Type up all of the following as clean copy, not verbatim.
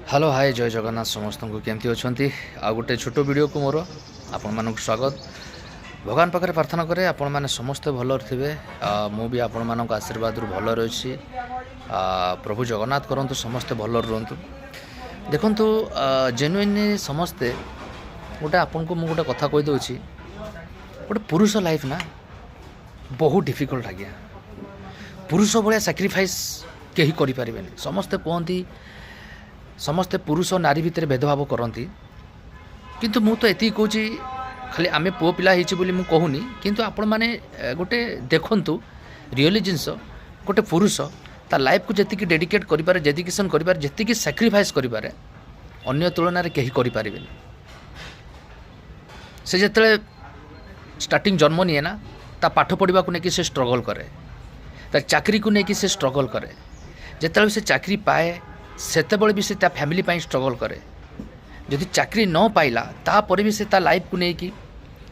Hello, ହାଏ, ଜୟ ଜଗନ୍ନାଥ ସମସ୍ତଙ୍କୁ। କେମିତି ଅଛନ୍ତି? ଆଉ ଗୋଟେ ଛୋଟ ଭିଡ଼ିଓକୁ ମୋର ଆପଣମାନଙ୍କୁ ସ୍ୱାଗତ। ଭଗବାନ ପାଖରେ ପ୍ରାର୍ଥନା କରେ, ଆପଣମାନେ ସମସ୍ତେ ଭଲରେ ଥିବେ। ମୁଁ ବି ଆପଣମାନଙ୍କ ଆଶୀର୍ବାଦରୁ ଭଲରେ ଅଛି। ପ୍ରଭୁ ଜଗନ୍ନାଥ କରନ୍ତୁ ସମସ୍ତେ ଭଲରେ ରୁହନ୍ତୁ। ଦେଖନ୍ତୁ, ଜେନୁଇନ୍ ସମସ୍ତେ ଗୋଟେ ଆପଣଙ୍କୁ ମୁଁ ଗୋଟେ କଥା କହିଦେଉଛି। ଗୋଟେ ପୁରୁଷ ଲାଇଫ୍ ନା ବହୁତ ଡିଫିକଲ୍ଟ ଆଜ୍ଞା। ପୁରୁଷ ଭଳିଆ ସାକ୍ରିଫାଇସ୍ କେହି କରିପାରିବେନି। ସମସ୍ତେ କୁହନ୍ତି, ସମସ୍ତେ ପୁରୁଷ ନାରୀ ଭିତରେ ଭେଦଭାବ କରନ୍ତି। କିନ୍ତୁ ମୁଁ ତ ଏତିକି କହୁଛି, ଖାଲି ଆମେ ପୁଅ ପିଲା ହେଇଛି ବୋଲି ମୁଁ କହୁନି, କିନ୍ତୁ ଆପଣମାନେ ଗୋଟେ ଦେଖନ୍ତୁ ରିଅଲି ଜିନିଷ, ଗୋଟେ ପୁରୁଷ ତା ଲାଇଫକୁ ଯେତିକି ଡେଡିକେଟ୍ କରିପାରେ, ଡେଡିକେସନ୍ କରିପାରେ, ଯେତିକି ସାକ୍ରିଫାଇସ୍ କରିପାରେ, ଅନ୍ୟ ତୁଳନାରେ କେହି କରିପାରିବେନି। ସେ ଯେତେବେଳେ ଷ୍ଟାର୍ଟିଂ ଜନ୍ମ ନିଏ ନା, ତା ପାଠ ପଢ଼ିବାକୁ ନେଇକି ସେ ଷ୍ଟ୍ରଗଲ୍ କରେ, ତା ଚାକିରିକୁ ନେଇକି ସେ ଷ୍ଟ୍ରଗଲ୍ କରେ। ଯେତେବେଳେ ସେ ଚାକିରି ପାଏ, ସେତେବେଳେ ବି ସେ ତା ଫ୍ୟାମିଲି ପାଇଁ ଷ୍ଟ୍ରଗଲ୍ କରେ। ଯଦି ଚାକିରି ନ ପାଇଲା, ତାପରେ ବି ସେ ତା ଲାଇଫକୁ ନେଇକି,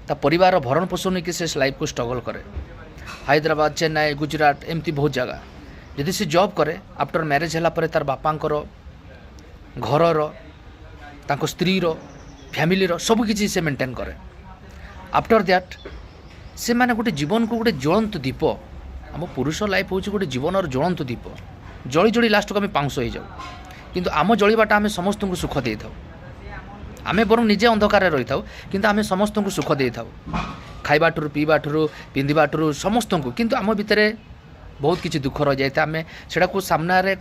ତା ପରିବାରର ଭରଣ ପୋଷଣ ନେଇକି ସେ ଲାଇଫକୁ ଷ୍ଟ୍ରଗଲ୍ କରେ। ହାଇଦ୍ରାବାଦ, ଚେନ୍ନାଇ, ଗୁଜୁରାଟ, ଏମିତି ବହୁତ ଜାଗା ଯଦି ସେ ଜବ୍ କରେ, ଆଫ୍ଟର ମ୍ୟାରେଜ୍ ହେଲା ପରେ ତାର ବାପାଙ୍କର, ଘରର, ତାଙ୍କ ସ୍ତ୍ରୀର, ଫ୍ୟାମିଲିର ସବୁକିଛି ସେ ମେଣ୍ଟେନ୍ କରେ। ଆଫ୍ଟର that ସେମାନେ ଗୋଟେ ଜୀବନକୁ ଗୋଟେ ଜ୍ୱଳନ୍ତ ଦୀପ। ଆମ ପୁରୁଷ ଲାଇଫ୍ ହେଉଛି ଗୋଟେ ଜୀବନର ଜ୍ୱଳନ୍ତ ଦୀପ। ଜଳି ଜଳି ଲାଷ୍ଟକୁ ଆମେ ପାଉଁଶ ହେଇଯାଉ, କିନ୍ତୁ ଆମ ଜଳିବାଟା ଆମେ ସମସ୍ତଙ୍କୁ ସୁଖ ଦେଇଥାଉ। ଆମେ ବରଂ ନିଜେ ଅନ୍ଧକାରରେ ରହିଥାଉ, କିନ୍ତୁ ଆମେ ସମସ୍ତଙ୍କୁ ସୁଖ ଦେଇଥାଉ, ଖାଇବାଠାରୁ, ପିଇବାଠାରୁ, ପିନ୍ଧିବାଠାରୁ, ସମସ୍ତଙ୍କୁ। କିନ୍ତୁ ଆମ ଭିତରେ ବହୁତ କିଛି ଦୁଃଖ ରହିଯାଇଥାଏ। ଆମେ ସେଇଟାକୁ ସାମ୍ନାରେ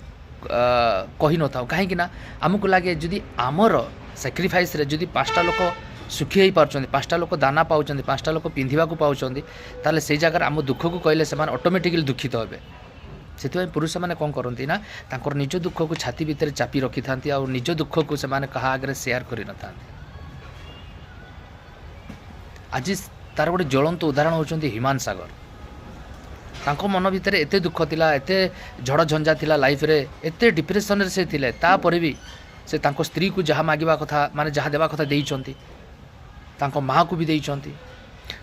କହିନଥାଉ, କାହିଁକି ନା ଆମକୁ ଲାଗେ, ଯଦି ଆମର ସାକ୍ରିଫାଇସ୍ରେ ଯଦି ପାଞ୍ଚଟା ଲୋକ ସୁଖୀ ହେଇପାରୁଛନ୍ତି, ପାଞ୍ଚଟା ଲୋକ ଦାନା ପାଉଛନ୍ତି, ପାଞ୍ଚଟା ଲୋକ ପିନ୍ଧିବାକୁ ପାଉଛନ୍ତି, ତାହେଲେ ସେଇ ଜାଗାରେ ଆମ ଦୁଃଖକୁ କହିଲେ ସେମାନେ ଅଟୋମେଟିକାଲି ଦୁଃଖିତ ହେବେ। ସେଥିପାଇଁ ପୁରୁଷମାନେ କ'ଣ କରନ୍ତି ନା, ତାଙ୍କର ନିଜ ଦୁଃଖକୁ ଛାତି ଭିତରେ ଚାପି ରଖିଥାନ୍ତି ଆଉ ନିଜ ଦୁଃଖକୁ ସେମାନେ କାହା ଆଗରେ ସେୟାର କରିନଥାନ୍ତି। ଆଜି ତାର ଗୋଟେ ଜ୍ୱଳନ୍ତ ଉଦାହରଣ ହେଉଛନ୍ତି ହ୍ୟୁମାନ ସାଗର। ତାଙ୍କ ମନ ଭିତରେ ଏତେ ଦୁଃଖ ଥିଲା, ଏତେ ଝଡ଼ ଝଞ୍ଜା ଥିଲା ଲାଇଫରେ, ଏତେ ଡିପ୍ରେସନରେ ସେ ଥିଲେ, ତାପରେ ବି ସେ ତାଙ୍କ ସ୍ତ୍ରୀକୁ ଯାହା ମାଗିବା କଥା, ମାନେ ଯାହା ଦେବା କଥା ଦେଇଛନ୍ତି, ତାଙ୍କ ମାଆକୁ ବି ଦେଇଛନ୍ତି,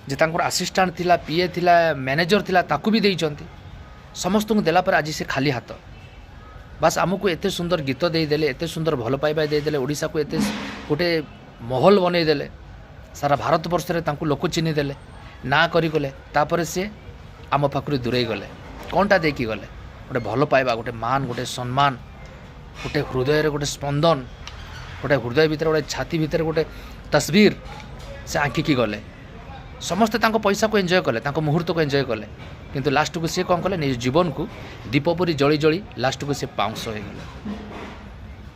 ଯେ ତାଙ୍କର ଆସିଷ୍ଟାଣ୍ଟ ଥିଲା, ପିଏ ଥିଲା, ମ୍ୟାନେଜର ଥିଲା, ତାକୁ ବି ଦେଇଛନ୍ତି। ସମସ୍ତଙ୍କୁ ଦେଲା ପରେ ଆଜି ସେ ଖାଲି ହାତ। ବାସ୍, ଆମକୁ ଏତେ ସୁନ୍ଦର ଗୀତ ଦେଇଦେଲେ, ଏତେ ସୁନ୍ଦର ଭଲ ପାଇବା ଦେଇଦେଲେ, ଓଡ଼ିଶାକୁ ଏତେ ଗୋଟେ ମହଲ ବନେଇଦେଲେ, ସାରା ଭାରତବର୍ଷରେ ତାଙ୍କୁ ଲୋକ ଚିହ୍ନିଦେଲେ, ନାଁ କରିଗଲେ। ତାପରେ ସେ ଆମ ପାଖରୁ ଦୂରେଇ ଗଲେ। କ'ଣଟା ଦେଇକି ଗଲେ? ଗୋଟେ ଭଲ ପାଇବା, ଗୋଟେ ମାନ, ଗୋଟେ ସମ୍ମାନ, ଗୋଟେ ହୃଦୟରେ ଗୋଟେ ସ୍ପନ୍ଦନ, ଗୋଟେ ହୃଦୟ ଭିତରେ, ଗୋଟେ ଛାତି ଭିତରେ ଗୋଟେ ତସବୀର ସେ ଆଙ୍କିକି ଗଲେ। ସମସ୍ତେ ତାଙ୍କ ପଇସାକୁ ଏନ୍ଜୟ କଲେ, ତାଙ୍କ ମୁହୂର୍ତ୍ତକୁ ଏନ୍ଜୟ କଲେ, କିନ୍ତୁ ଲାଷ୍ଟକୁ ସିଏ କ'ଣ କଲେ? ନିଜ ଜୀବନକୁ ଦୀପ ପରି ଜଳି ଜଳି ଲାଷ୍ଟକୁ ସେ ପାଉଁଶ ହେଇଗଲେ।